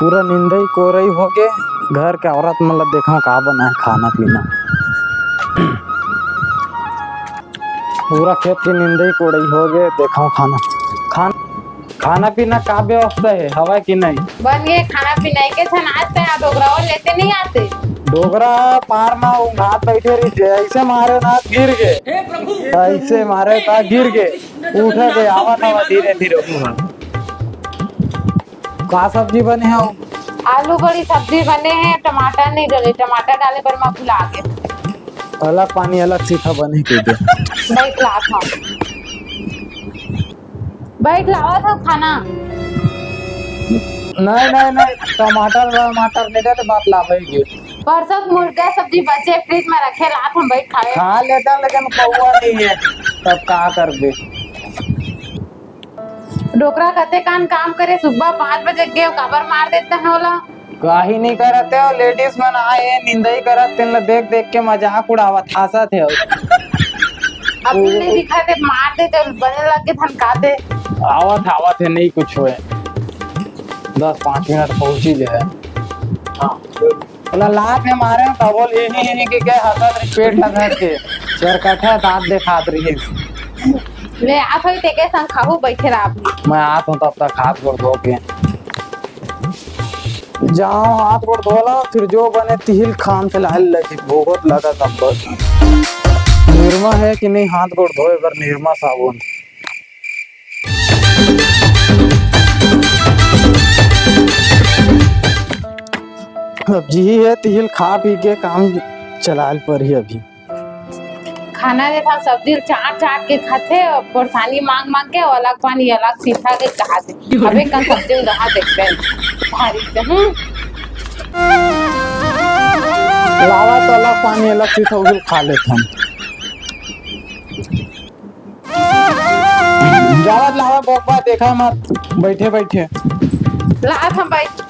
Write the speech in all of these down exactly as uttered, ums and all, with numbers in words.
पूरा निंदई कोरई होगे, घर के औरत मन ला देखव का बनाए खाना पीना। पूरा खेत के निंदई कोड़ई होगे, देखव खाना, खान-, खाना पीना का व्यवस्था हे, हवय कि नहीं? बन गे खाना पीना, एके झन आज तैं डोकरा लेते नहीं आते। डोकरा पार मा उंघात बैठे रहिस, ऐसे मारे ना गिर गे, ऐसे मारे ना गिर गे, उठ गे, आवत हवय धीरे धीरे। का सब्जी बने हे? आलू बड़ी सब्जी बने हे, टमाटर नहीं डले, टमाटर डाले बर मैं भुला गे। अलग पानी अलग सीखा बने के दे। बैठ लात हव, बैठ लावत हव खाना। नहीं, नहीं, नहीं, टमाटर, टमाटर नहीं डले, बात ला भाई के। परसों मुर्गा सब्जी बचे, फ्रिज में रखे, लात हव, बैठ खावे। खा लेता, लेकिन पौवा नहीं हे, तब का करबे? डोकरा कते कान काम करे, सुबह पाँच बजे गे, काबर मार देते हैं ओला? काही नहीं करत हे, लेडीज मन आए, निंदई करत, तेन ला देख देख के मजाक उड़ावत, हंसत हे। अभी नहीं दिखा दे, मार दे तो बने लग के धनकाते। आवत, आवत हे, नहीं कुछ होए, दस पाँच मिनट पहुंची जाए। हाँ। ओला लात में मारे, तभो ले ही, ही, ही, के, के हंसत रही, पेट ला धर के, चरकट्ठा दांत देखात रही। ले, आत होई, तेके संग खाहू, बैठे रह आप। मैं आत हूँ, तब तक हाथ गोड़ धो के। जाओ, हाथ गोड़ धो ला, फिर जो बने तिहिल खान के लाल लगी, भोगत लगा तब बस। निरमा हे कि नहीं हाथ गोड़ धोए बर, निरमा साबुन? अब जिही हे, तिहिल खा पी के काम चलाल परही अभी। खाना देथा, सब्जी चाट चाट के खाथे, अउ परेशानी मांग मांग के, अउ अलग पानी अलग सीखा के कहा दे। अबे कन सब्जी में रहा देखबे, भारी से, हम्म। लावा तो अलग पानी अलग सीखा, उहिल खा लेथन। जावत लावा बोकबा, देखा मत, बैठे बैठे। लात हव बैठ।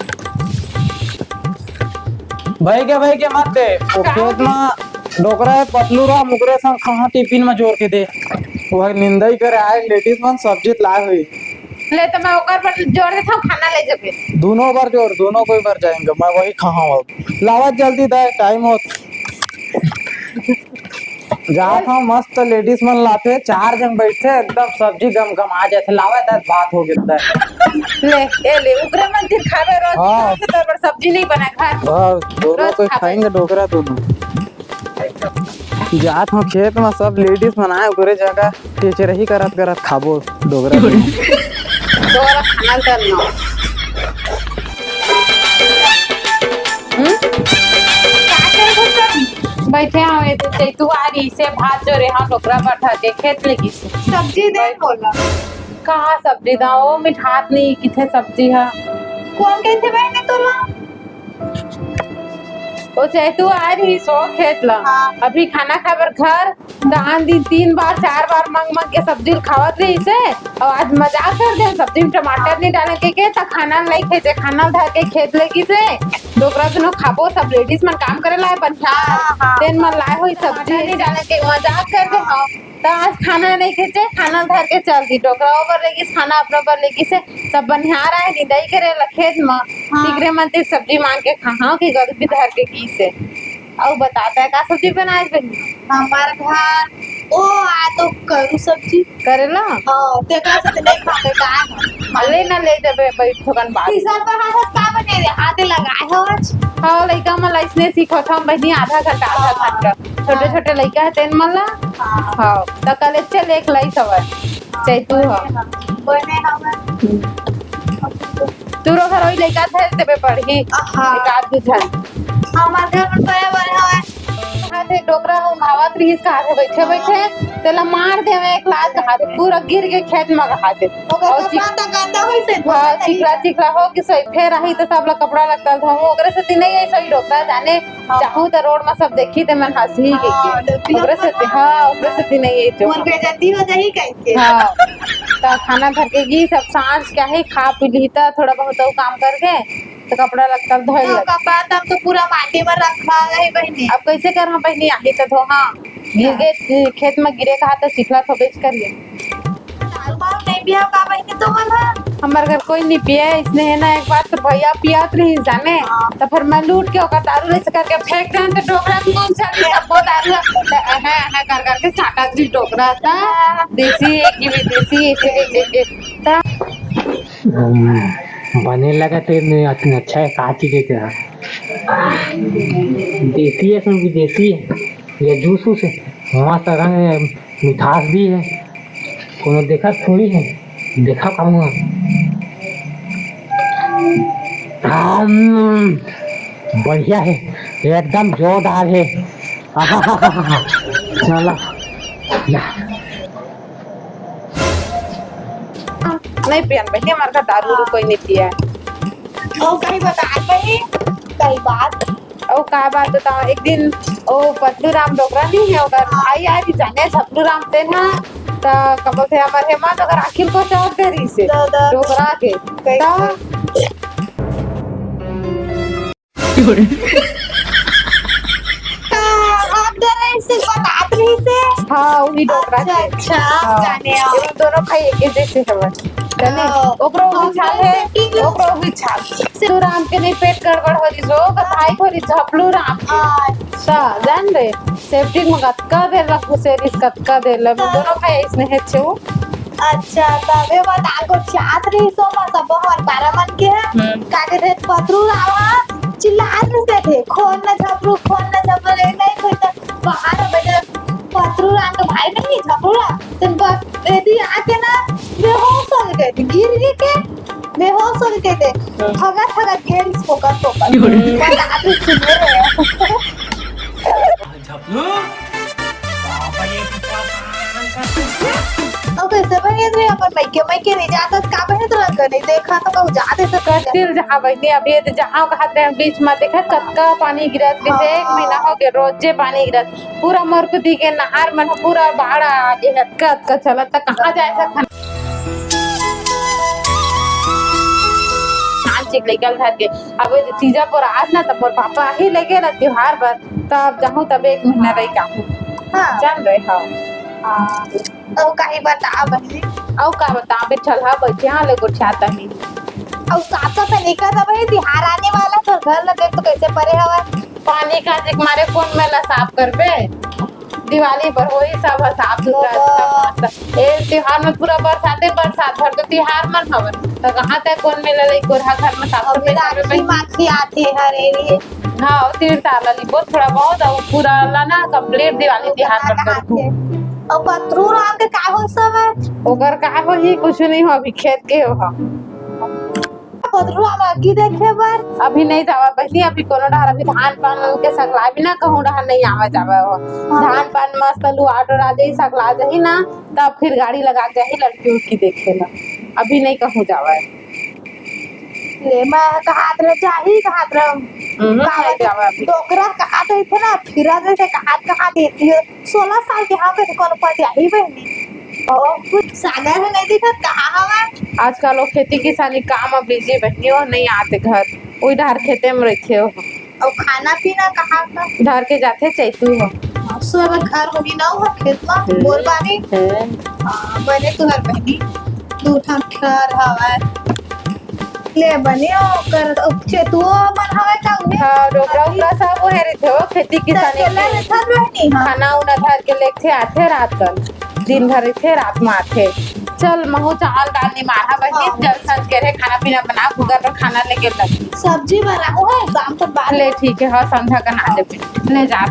भाई के, भाई के मत दे। वो का खेत होगे? मा डोकरा हे, पतलू रहा, मुकरे संग खाहा टिफिन मा जोर के दे। वो निंदई करे आए, लेडीज मन सब्जी लाए हुई। ले तो मैं ओकर पर जोर देथव, खाना ले जबे। दोनों बर जोर, दोनों कोई बर जाएंगे, मैं वही खाहा अब। लावा जल्दी दे, टाइम होत। जात हव, मस्त लेडीज मन लाथे, चार झन बैठथे, एकदम सब्जी गमगमा जाथे, लावा दस भात हो गे। ले, ए ले, उकरे मन फिर खाबे रोज, हाँ। रोज तोर बर सब्जी नहीं बना घर। हाँ, दोनों रोज कोई खाबे। खाएंगे डोकरा दोनों। जात हव खेत में, सब लेडीज मन आए, उकरे जगह टेचरही करत करत खाबो डोकरा दोनों। डोकरा खाना करना। हम्म? का करत हस? बैठे हव, ए दे, चैतू आ रही से भात जोरे हव, डोकरा बर धर के खेत ले गिस। सब्जी दे बोला। कहाँ सब्जी दा? ओ मिठात नहीं किथे सब्जी हा। कोन कहिथे बहन तोला? ओ चैतू आ रही सो खेत ला। हाँ। अभी खाना खाए बर घर, दान दिन तीन बार, चार बार मांग मांग के सब्जी खावत रहिसे, अउ आज मजाक कर दे, सब्जी में टमाटर नहीं डाले के, के त खाना नहीं खेते, खाना धर के खेत ले गिसे, डोकरा दुनो खाबो, सब लेडीज मन काम करे ला हे, बनिहार, हाँ, हाँ। तेन मन लाए होही सब्जी नहीं डाले के, मजाक कर दे, हाँ। त आज खाना नहीं खेते, खाना धर के चल दी, डोकरा बर ले गिस, खाना अपना बर ले गिसे, सब बनिहार आए, निंदई करे ला खेत म, हाँ। तिकरे मन तिर सब्जी मांग के खाहा कि गरीबी धर के गिसे। अउ बता, तैं का सब्जी बनाए बहिनी? हमार घर, ओ, आ तो करू सब्जी। करेला? हाँ, तेकरा से तो नहीं खाबे, का है? ले ना, ले देबे, बैठ थोकन बात। तीसर पर हाथ का बने रे? हाथे लगाए हो आज? हाँ, लइका मन ला इसने सीखत हन बहिनी, आधा घंटा, आधा घंटा। छोटे, हाँ। छोटे लइका हे, तेन मन ला? हाँ। हाँ, त कले चल एक लइस हवय, चैतू ह। बने हवय। हम्म। तोरो घर ओही लइका धर देबे पड़ही। हाँ। एक आध दू झन। हमार घर में बड़े बड़े हवय। हाथे डोकरा ह उंघावत रिहिस, कहाथे बइठे बइठे, तेला मार देवे एक लात, कहाथे पूरा गिर के खेत म, कहाथे। ओकर अउ कपड़ा चिक-, त गंदा होइस हे, हाँ, धोए चिकला नहीं। चिकला हो गिस हे, फेर आही त सब ला कपड़ा लत्ता धोहूं, ओकरे सेती नहीं अइस हे डोकरा, जाने हाँ। जाहूं त रोड म सब देखही ते मन हंसही हाँ, कहिके। डोकरी ओकरे लोग सेती, मन हाँ, ओकरे सेती नहीं अइस हे। मोर बेइज्जती हो जाही कहिके। हाँ, त खाना धर के गिस, अब सांझ के आही, खा पी लिही त थोड़ा बहुत अउ काम करके त कपड़ा लत्ता धोए हाँ, लग। कपड़ा तब तो पूरा माटी में रखा रही बहिनी। अब कैसे करहा बहिनी, आही त धोहा। गिर गे, खेत में गिरे कहा त चिखला थोबेच करिए। दाल वाल नहीं भी हो का बहिनी तुमन ह? हमर घर कोई नहीं पिए, इसने है ना, एक बार तो भैया पियत रहिस जाने, हाँ। तो फिर मैं लूट के ओकर दारू ले से करके फेंक देन, तो डोकरा के मुंह से भी सबको दारू है, तो अहे, अहे कर करके चाटत रहिस डोकरा, त देसी है कि विदेशी, ऐसे दे, दे, दे, त हम्म, बने लगा तेरे में, अच्छा, अच्छा है, का चीज है तेरा? देसी है, इसमें विदेशी है, ये जूस वूस है, मस्त रंग है, मिठास भी है, कोनो देखा थोड़ी है, देखा खाऊंगा। हम्म, बढ़िया है, एकदम जोरदार है। आहाहाहा, चला, या। नहीं पियन बहिनी, हमारे घर दारू उरू कोई नहीं पिया है। ओ, कहीं बता बहिनी, कहीं बात। ओ, का बात बताओ, एक दिन ओ पतलू राम डोकरा नहीं है, ओकर भाई आ रही जाने झपलू राम ते ना, त कबो से हमर हेमा तो ओकर आखिर को चौक दे रही से। The, the. डोकरा के। कहीं त आप दे रहे से बतात रही से? हाँ, वही डोकरा अच्छा, के। अच्छा, आप हाँ। जाने आओ। ये दोनों भाई एक ही जैसे हवन। जाने? हाँ। ओकरो भी छाल है, ओकरो भी छाल। सिद्धू राम के नहीं पेट गड़बड़ हो रही जो, भाई हो रही झपलू राम के। अच्छा। जान रहे? सेप्टिक में कतका देर ला घुसे रही, कतका देर ला। मैं दोनों भाई इसने है छू। अच्छा, तबे बता को चाहत रही सो, बस अब हमार तारा मन के है। हम्म। का के थे पतरू राम चिल्लात रहिस हे, "खोल न झपरू, खोल न झपरू," ले नहीं खोल त बाहर हो गए। पतरू राम के भाई नहीं, झपरू राम, तेन बस एदी आके ना बेहोश हो गए, गिर गिर के बेहोश हो गए थे। हाँ। थगत थगत गिर फोकट फोकट। अरे। बस आप ही सुने रहे हो। झपलू, बाबा ये कितना परेशान करता है। अब कैसे बने रे, अपन मायके, मायके नहीं जाता, का बने तो लग नहीं देखा तो कहूँ जाते तो कर दिल जहाँ बहिनी, अभी ये जहाँ कहा थे बीच में देखा कतका पानी गिरत, जैसे एक महीना हो गया रोजे पानी गिरत, पूरा मोर कुती के नहर मन पूरा बाढ़ आ गए, अतका अतका चलत त कहाँ जाए सकन। नान चिक लइका ल धर के, अब तीजा पर आज ना त मोर पापा ही ले गेला त्योहार बर, तब जाहूँ, तब एक महीना रही जाहूँ। हाँ। जान रहे, हाँ। हाँ। अउ काहे बता बहिनी? अउ का बता, अभी चल, हाँ, बैठे, हाँ, ले गोठियात हमी। अउ साफ सफाई नहीं करता बहिनी, तिहार आने वाला, तो घर लगे तो कैसे परे हवा? पानी का जे मारे कौन मेला साफ करबे? दिवाली पर होही सब साफ सुथरा, बाबा। अच्छा मस्त। ए, तिहार में पूरा बरसाते बरसात, भर तो तिहार मन हवे, तो कहाँ तक कौन मेला लई गोरहा घर में साफ अभी सफाई करबे राखी बहिनी? माखी आथे हरे रे। हाँ, तीर ताला ली, बहुत थोड़ा बहुत, और पूरा ला ना complete दिवाली तिहार कर दो। अउ पतरू राम के का हो सब है? ओकर का होही, कुछ नहीं हो, अभी खेत के हो। पतरू राम अग्गी देखे बर? अभी नहीं जावा बहिनी, अभी कोनो डहर, अभी धान पान के सकला, अभी ना कहूँ डहर नहीं आवा जावा हो। हाँ। धान पान मस्त लुआ डोरा जाही, सकला जाही ना, तब फिर गाड़ी लगा के जाही लड़की उड़की देखे ला। अभी नहीं कहूँ जावा है। ले, मैं कहात रहे, जाही कहात रहे। हम्म, कहात नहीं जावा अभी। डोकरा कहात रही थे ना, फिर जैसे कहात, कहात देती है। सोलह साल के हाँ, कहीं कौन पा जाही बहिनी। और कुछ सागर है नहीं दिखत, कहाँ हवा? आजकल वो खेती किसानी काम में busy बहिनी हो, नहीं आते घर, वही डहर खेते में रहते हो। अउ खाना पीना कहाँ का? डहर के जाथे चैतू हो। सुबह घर होही ना हो खेत में, हम्म। बोर बारी। हम्म। हाँ, बने तुहर बहिनी। दू ठन घर हवय। ले बने ओकर, चेतुओ मन हवय का उहे? हाँ, डोकरा ओकरा सब उहे रहिथे, वो खेती किसानी त के। रहिथन बहिनी, हाँ। खाना उना धर के लेगथे, आथे रात कन। दिन भर रहिथे, रात में आथे। चल, महू चावल दाल निमारहा बहिनी, हाँ। जल संझ के रहे, खाना पीना बना, कुकर पर खाना लेके लग। सब्जी बनाहूँ है, शाम तक बाद ले, ठीक है, हाँ, संझा कन आ जाबे। ले जा।